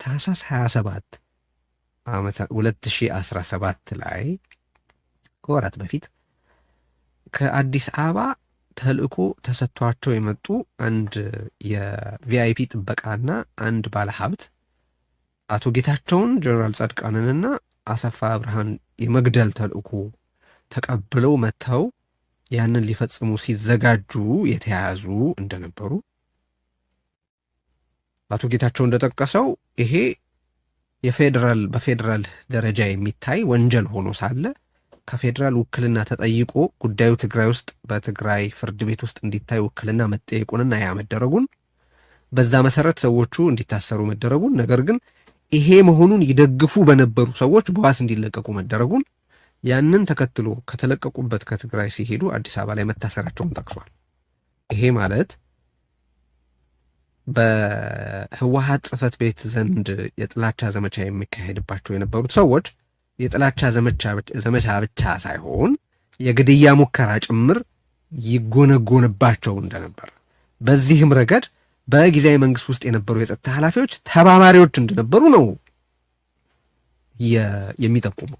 ታህሳስ 27 ዓመተ 2017 ላይ ከወራት በፊት ከአዲስ አበባ ተልእኮ ተሰጥቷቸው የመጡ አንድ የ VIP ጥበቃና አንድ ባለሀብት አቶ ጌታቸውን፣ ጀነራል ጻድቃንንና አሰፋ አብርሃን የመግደል ተልእኮ ተቀብለው መጥተው ያንን ሊፈጽሙ ሲዘጋጁ የተያዙ እንደነበሩ አቶ ጌታቸው እንደጠቀሰው፣ ይሄ በፌዴራል ደረጃ የሚታይ ወንጀል ሆኖ ሳለ ከፌዴራል ውክልና ተጠይቆ ጉዳዩ ትግራይ ውስጥ በትግራይ ፍርድ ቤት ውስጥ እንዲታይ ውክልና መጠየቁንና ያ መደረጉን፣ በዛ መሰረት ሰዎቹ እንዲታሰሩ መደረጉን፣ ነገር ግን ይሄ መሆኑን ይደግፉ በነበሩ ሰዎች በዋስ እንዲለቀቁ መደረጉን፣ ያንን ተከትሎ ከተለቀቁበት ከትግራይ ሲሄዱ አዲስ አበባ ላይ መታሰራቸውን ጠቅሷል። ይሄ ማለት በህወሀት ጽሕፈት ቤት ዘንድ የጥላቻ ዘመቻ የሚካሄድባቸው የነበሩት ሰዎች የጥላቻ ዘመቻ ብቻ ሳይሆን የግድያ ሙከራ ጭምር ይጎነጎንባቸው እንደነበር፣ በዚህም ረገድ በጊዜያዊ መንግስት ውስጥ የነበሩ የጸጥታ ኃላፊዎች ተባባሪዎች እንደነበሩ ነው የሚጠቁመው።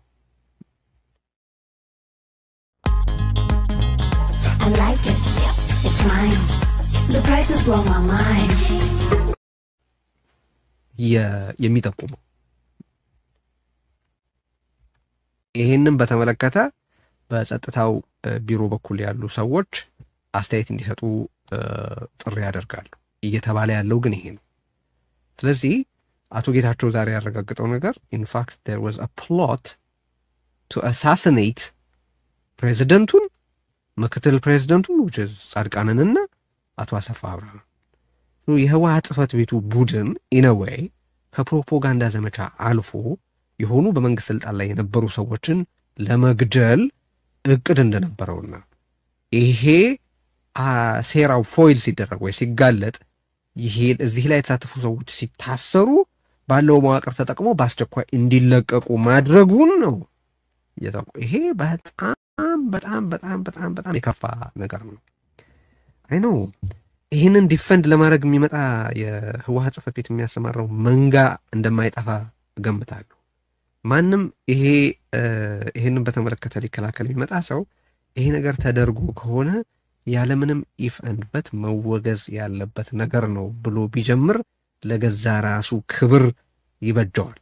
I like it. It's mine. The prices blow my mind. የሚጠቁመው። ይሄንን በተመለከተ በጸጥታው ቢሮ በኩል ያሉ ሰዎች አስተያየት እንዲሰጡ ጥሪ ያደርጋሉ። እየተባለ ያለው ግን ይሄ ነው። ስለዚህ አቶ ጌታቸው ዛሬ ያረጋገጠው ነገር in fact there was a plot to assassinate ፕሬዚደንቱን፣ ምክትል ፕሬዚደንቱን which is ጻድቃንንና አቶ አሰፋ አብርሃም። የህወሓት ጽሕፈት ቤቱ ቡድን in a way ከፕሮፓጋንዳ ዘመቻ አልፎ የሆኑ በመንግስት ስልጣን ላይ የነበሩ ሰዎችን ለመግደል እቅድ እንደነበረውና ይሄ ሴራው foil ሲደረግ ወይ ሲጋለጥ፣ ይሄ እዚህ ላይ የተሳተፉ ሰዎች ሲታሰሩ ባለው መዋቅር ተጠቅሞ በአስቸኳይ እንዲለቀቁ ማድረጉን ነው። ይሄ በጣም በጣም በጣም በጣም በጣም የከፋ ነገር ነው። I know ይህንን defend ለማድረግ የሚመጣ የህወሓት ጽሕፈት ቤት የሚያሰማራው መንጋ እንደማይጠፋ እገምታለሁ። ማንም ይሄንን በተመለከተ ሊከላከል የሚመጣ ሰው ይሄ ነገር ተደርጎ ከሆነ ያለምንም if and but መወገዝ ያለበት ነገር ነው ብሎ ቢጀምር ለገዛ ራሱ ክብር ይበጀዋል።